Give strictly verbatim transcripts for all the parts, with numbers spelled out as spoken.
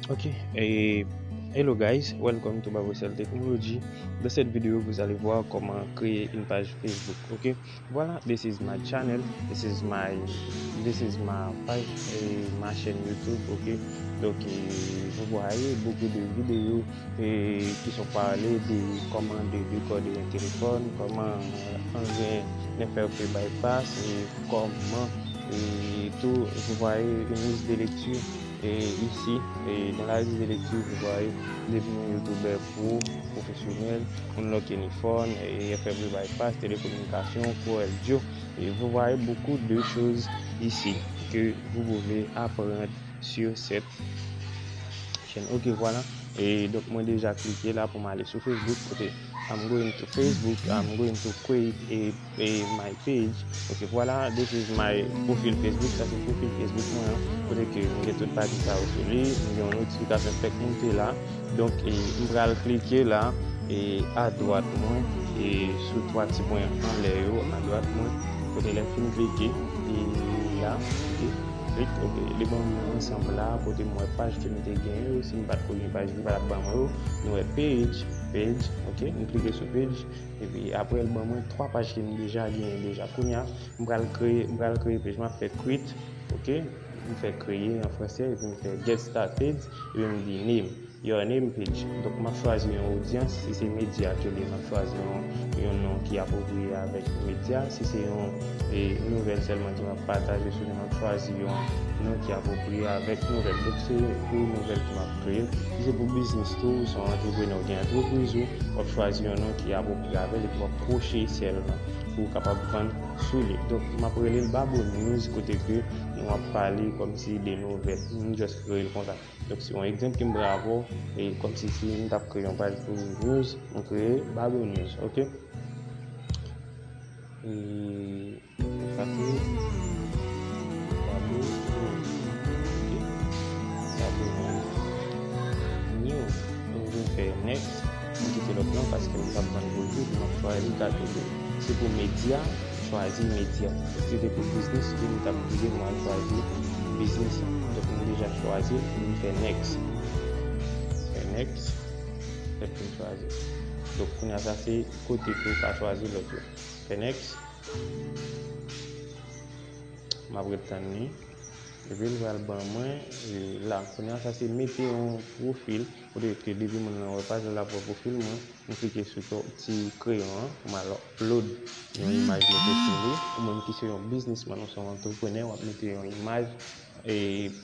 Ok, et hello guys, welcome to Babocel Technology. Dans cette vidéo, vous allez voir comment créer une page Facebook. Ok, voilà, this is my channel, this is my, this is my page et ma chaîne YouTube. Ok, donc euh, vous voyez beaucoup de vidéos et qui sont parlées de comment de décoder un téléphone, comment euh, enlever un F R P bypass et comment et tout, vous voyez une liste de lecture et ici, et dans la liste de lecture, vous voyez devenir youtubeur pro, professionnel, unlock any phone, et F R P bypass, télécommunication, Core Audio. Et vous voyez beaucoup de choses ici que vous pouvez apprendre sur cette chaîne. Ok, voilà. Et donc, moi déjà cliqué là pour m'aller sur Facebook. Côté, I'm going to Facebook. I'm going to create a, a my page. Ok, voilà, this is my profil Facebook. Sa se profil Facebook mwen an. Kote ke mwen gen tout pati sa yo sou li. Mwen gen yon notifikasyon fèk moute la. Donk, e, m pral klike la, e, adwat mwen, e, sou twa ti pwen anlè yo, adwat mwen. Kote lè m fin klike, e, la, ok, klik, ok, li ban mwen ansanm la, kote m wè paj ke m te genyen yo, si m pa t ko gen paj, li pa t ap ban mwen yo. Nou wè page, page, ok, m klike sou page, epi apre l ban mwen twa paj ke m deja genyen deja. Kounye a, m pral kreye, m pral kreye page, m ap fè create, ok, m fè kreye an fransè, epi m fè get started, epi m di name, your name page. Donk, m ap chwazi yon odyans, si se medya ke li, m ap chwazi yon, yon non ki apwopriye avèk medya, si se yon e, nouvèl sèlman ke m ap pataje sou li, m ap chwazi yon non ki apwopriye avèk nouvèl. Donk, se pou nouvèl ke m ap kreye. Si se pou biznis tou, ou se yon antreprenè, ou gen antrepriz ou, w ap chwazi yon non ki apwopriye avè l, epi w ap kwoche sèlman pou w kapab vann sou li. Donk, m ap rele l Babo News, kote ke nou ap pale kòmsi de nouvèl. M just kreye l konsa. Donk, se yon egzanp ke m pran avè w, e kòmsi si m t ap kreye yon paj pou news, m kreye Babo News, ok? E, sa tou, Babo News, ok? Babo News. News. M vin fè next. M kite lòt lan paske m t ap vann pou l tou, m ap chwazi kategori. Se pou medya, chwazi medya. Si se te pou biznis, ke m t ap vide, m al chwazi biznis. Donk, m deja chwazi l, m fè next. Fè next. Fè pou m chwazi. Donk, kounye a sa, se kote ke w ka chwazi lòt yo. Fè next. M ap ret tann li. Epi l pral ban mwen, e, la. Kounye a sa, se mete yon pwofil. Kote ke depi moun nan wè paj la, l ap wè pwofil mwen. M klike sou to-, ti kreyon an pou m al upload yon imaj mete sou li. Ou menm ki se yon biznismann, ou se yon antreprenè, w ap mete yon imaj, e,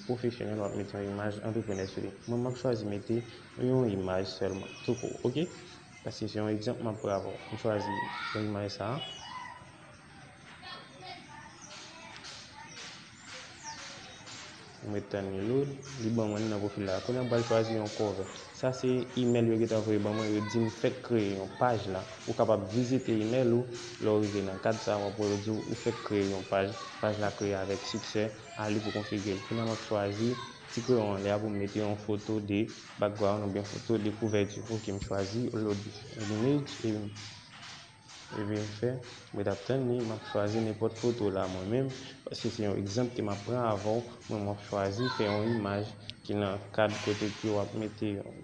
pwofesyonèl, w ap mete yon imaj antreprenè sou li. Mwen, m ap chwazi mete yon imaj sèlman, tou kout, ok? Paske se yon egzanp m ap pran avè w. M chwazi yon imaj sa a. M ret tann li load, li ban mwen li nan pwofil la. Kounye a m pral chwazi yon cover. Sa se email yo gentan voye ban mwen, yo di m fèk kreye yon paj la. Ou kapab vizite email ou, lè w rive nan kad sa, w ap wè yo di w ou fèk kreye yon paj, paj la kreye avèk siksè, ale pou konfigire l. Kounye a m ap chwazi ti kreyon anlè a pou m mete yon foto de background oubyen foto de kouvèti. Ok, m chwazi load image e Epi m fè, mwen t ap tann li, m ap chwazi nenpòt foto la mwen menm, paske se yon egzanp ke m ap pran avè w, mwen m ap chwazi fè yon imaj ki nan kad kote ke w ap mete yon,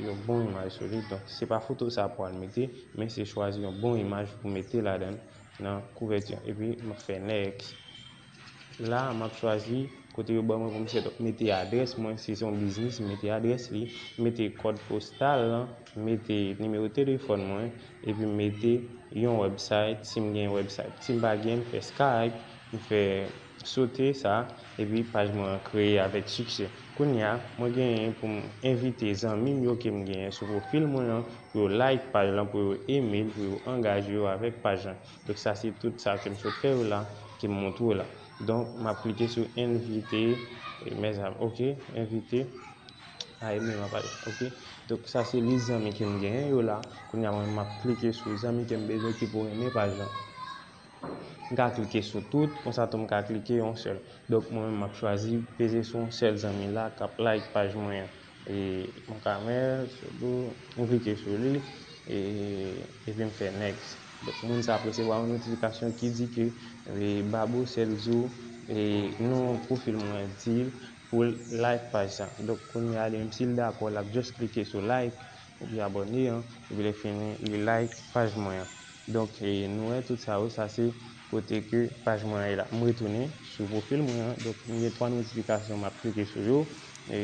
yon bon imaj sou li. Donk, se pa foto sa pou al mete, men se chwazi yon bon imaj pou mete ladan l, nan kouvèti an. Epi m ap fè next. La, m ap chwazi kote yo ban mwen pou m set up. Mete adrès mwen, si se yon biznis, mete adrès li, mete kòd postal lan, mete nimewo telefòn mwen, epi mete yon website, si m gen yon website. Si m pa gen, m fè Skype, m fè sote sa, epi paj mwen an kreye avèk siksè. Kounye a, mwen genyen pou m envite zanmi m yo ke m genyen sou pwofil mwen an, pou yo like paj lan, pou yo eme l, pou yo angaje yo avèk paj lan. Donk, sa se tout sa ke m sot fè yo la, ke m montre w la. Donk, m ap klike sou envite, e, mezanmi, ok, envite. A, eme m ap ale, ok. Donk, sa se lis zanmi ke m genyen yo la. Kounye a, mwen, m ap klike sou zanmi ke m bezwen ki pou renmen paj lan. M ka klike sou tout, konsa tou m ka klike yon sèl. Donk, mwen menm, m ap chwazi peze sou yon sèl zanmi la k ap like paj mwen an. E, yon kamè, sou do, m klike sou li, e, epi m fè next. Donk, moun sa ap resevwa yon notifikasyon ki di ke, e, Babo Selzo, e, non pwofil mwen an di l, pou l like paj sa. Donk, kounye a, li menm si l dakò, l ap just klike sou like, epi abòne an, epi lè fini, li like paj mwen an. Donk, e, nou wè tout sa yo, sa se kote ke paj mwen an ye la. M retounen sou pwofil mwen an, donk, m gen twa notifikasyon, m ap klike sou yo, e,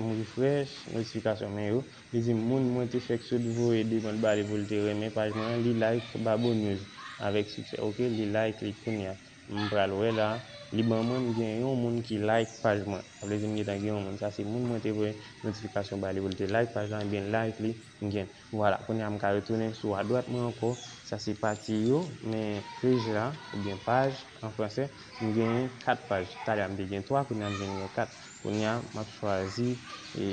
m refresh notifikasyon mwen yo. Li di m, moun mwen te fèk sot voye demann ba li pou l te renmen paj mwen an, li like Babo News avèk siksè. Oke, li like li kounye a. M pral wè la, li ban mwen, m gen yon moun ki like paj mwen. Sa vle di m gentan gen yon moun. Sa se moun mwen te voye notifikasyon ba li pou l te like paj la, ebyen like li, m gen. Vwala, kounye a m ka retounen sou adwat mwen ankò. Sa se pati yo, men page la, oubyen paj an fransè, m genyen kat paj. Talè a m te gen twa, kounye a m vin gen kat. Kounye a m ap chwazi, e,